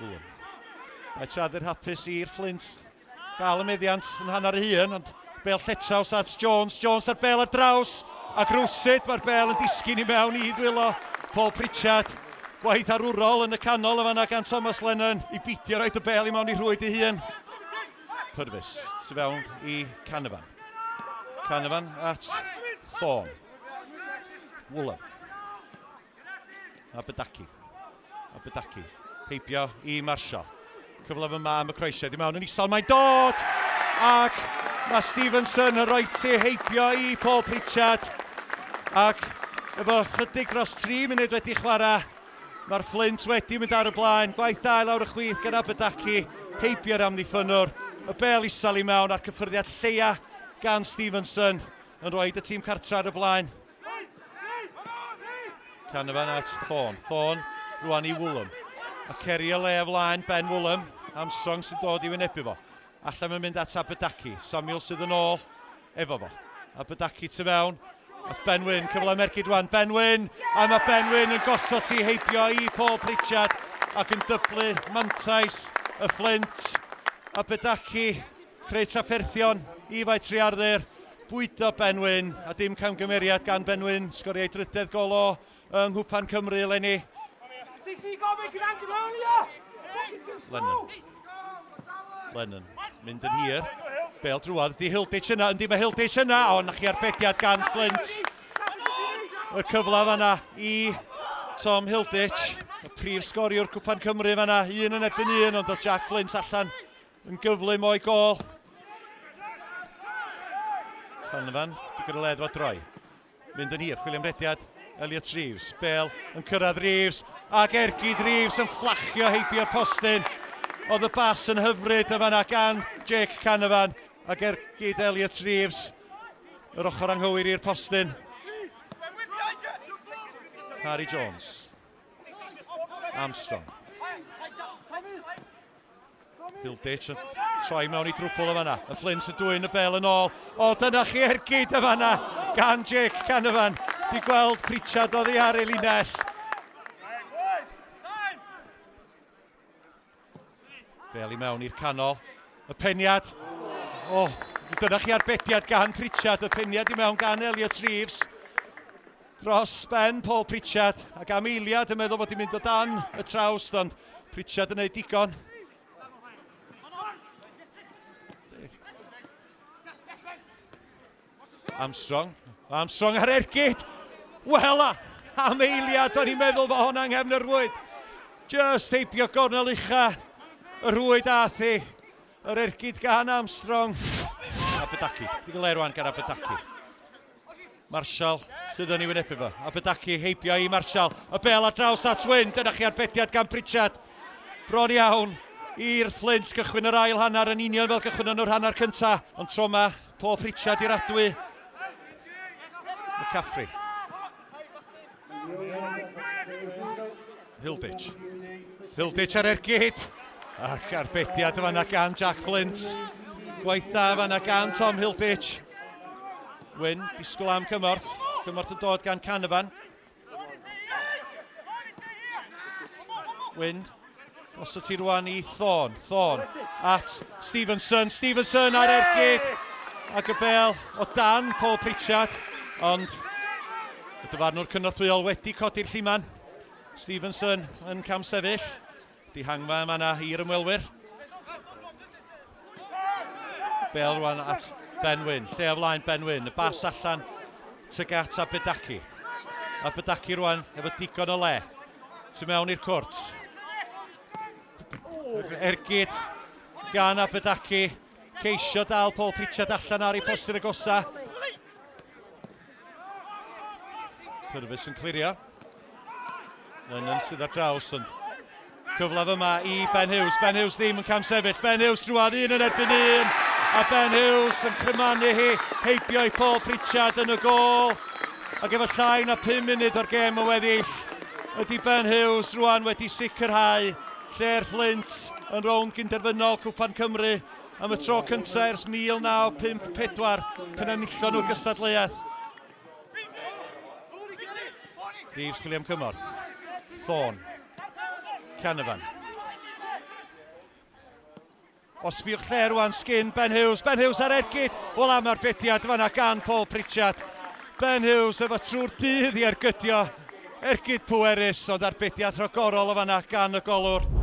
Lewin. Mae Traddyr hapus i'r Flint gael y meddiant yn hanner ei hun, ond bel lletraws at Jones. Jones ar bel ar draws, ac rywsut mae'r bel yn disgyn i mewn i ddwylo Paul Pritchard. Gwaith arwrol yn y canol yn fanna gan Thomas Lennon i bidio roed y bel i mewn i rhwyd ei hun. Purvis sy'n fewn i Canavan. Canavan at Thorne. Woolen. Abedaki. Abedaki. Heibio i Marshall. Cyfle fy ma am y croesiad i mewn yn isel. Mae'n dod! Ac mae Stevenson yn rhoi ti heibio i Paul Pritchard. Ac efo chydig dros 3 munud wedi chwarae, mae'r Flint wedi mynd ar y blaen. Gwaith da i lawr y chwith gan Abedaki. Heibio'r amddiffynnwr. Y bel isel i mewn a'r cyffyrddiad lleia gan Stevenson yn rhoi y tîm cartra ar y blaen. Canavan at Thorne. Thorne rwan i Woolam. A cerio le o flaen Ben Woolam. Armstrong sy'n dod i wynebu fo. Allan mae'n mynd at Abedaki. Samuel sydd yn ôl efo fo. Abedaki tu fewn. At Ben Wyn, cyfle mercyd rwan. Ben Wyn! A mae Ben Wyn yn gosod ti heibio i Paul Pritchard ac yn dyblu mantais y Flint. Abedaki Creu trafferthion i Fae Trearddur, bwydo Ben Wyn, a dim camgymeriad gan Ben Wyn, sgorio ei drydedd gol o yng Nghwpan Cymru eleni. Lennon. Lennon, mynd yn hir. Bel drwad, ydy Hilditch yna, yndi mae Hilditch yna, o na chi arbediad gan Flint. Y cyfle fanna i Tom Hilditch, y prif sgoriwr Cwpan Cymru fanna, un yn erbyn un, ond oedd Jack Flint allan Yn gyflym o'i gol. Canavan, digon o led fod droi. Mynd yn hir, chwilio am rediad. Elliot Reeves, Bale yn cyrraedd Reeves, ac ergyd Reeves yn fflachio heibio'r postyn. Oedd y bas yn hyfryd yma fanna gan Jake Canavan, ac ergyd Elliot Reeves, yr ochr anghywir i'r postyn. Harry Jones. Armstrong. Hilditch yn troi mewn i drwbl o fanna. Y Flint yn dwyn y bel yn ôl. O, dyna chi ergyd y fanna gan Jake Canavan. Di gweld Pritchard oddi ar ei linell. Bel i mewn i'r canol. Y peniad. O, dyna chi arbediad gan Pritchard. Y peniad i mewn gan Elliot Reeves. Dros ben Paul Pritchard. Ac am eiliad yn meddwl bod hi'n mynd o dan y trawst, ond Pritchard yn gwneud digon. Armstrong. Armstrong ar ergyd. Wel, am eiliad o'n i'n meddwl bod hwnna'n nghefn y rwyd. Just heibio gornel ucha y rwyd ath hi. Yr ergyd gan Armstrong. Abedaki. Digon le rwan gan Abedaki. Marshall sydd yn ei wynebu fo. Abedaki heibio i Marshall. Y bel ar draws at Wyn. Dyna chi arbediad gan Pritchard. Bron iawn i'r Flint gychwyn yr ail hanner yn union fel gychwyn nhw'r hanner cyntaf. Ond tro yma, Paul Pritchard i'r adwy. McCaffrey. Hilditch. Hilditch ar ergyd. Ac arbediad y fanna gan Jack Flint. Gwaith da fanna gan Tom Hilditch. Wyn, disgwyl am cymorth. Cymorth yn dod gan Canavan. Wyn, os y ti rwan i Thorn. Thorn at Stevenson. Stevenson ar ergyd. Ac y bel o dan Paul Pritchard. Ond y dyfarnwr cynorthwyol wedi codi'r lliman. Stevenson yn camsefyll. Dihangfa yma na i'r ymwelwyr. Bel rwan at Ben Wyn. Lle o flaen Ben Wyn. Y bas allan tuag at Abedaki. Abedaki rwan efo digon o le. Tu mewn i'r cwrt. Ergyd gan Abedaki. Ceisio dal Paul Pritchard allan ar ei postyn agosa. Purvis yn clirio. Lennon sydd ar draws ond cyfle fyma i Ben Hughes. Ben Hughes ddim yn cam sefyll. Ben Hughes rwan un yn erbyn un. A Ben Hughes yn crymanu hi heibio i Paul Pritchard yn y gôl. Ac efo llai na 5 munud o'r gêm yn weddill, ydy Ben Hughes rwan wedi sicrhau lle'r Flint yn rownd gynderfynol Cwpan Cymru am y tro cyntaf ers 1954 pan enillon nhw'r gystadleuaeth. Reeves chwilio am cymorth. Thorne. Canavan. O sbiwch lle rwan sgin Ben Hughes. Ben Hughes ar ergyd. Wel am arbediad fanna gan Paul Pritchard. Ben Hughes efo trwy'r dydd i ergydio. Ergyd pwerus, ond arbediad rhagorol o fanna gan y golwr.